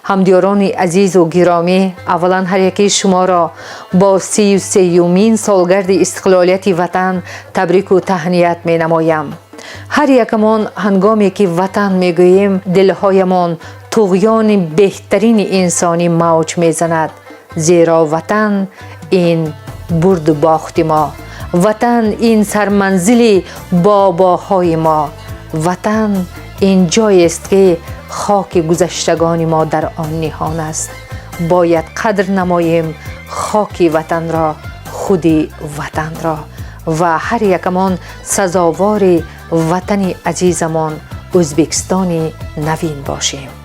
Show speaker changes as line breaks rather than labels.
Ҳамдиёрони азизу гиромӣ, аввалан ҳар якии шуморо бо 33-юмин солгарди истиқлолияти Ватан табрику таҳният менамоям. Ҳар якамон ҳангоме ки Ватан мегӯем, дилҳоямон туғёни беҳтарини инсонӣ мавҷ мезанад, зеро Ватан ин бурду бохти мо, Ватан ин сарманзили бобоҳои мо, Ватан ин ҷоест, ки хоки гузаштагони мо дар он ниҳон аст. Бояд қадр намоем хоки Ватанро, худи Ватанро ва ҳар якамон сазовори Ватани азизамон Ӯзбекистони навин бошем.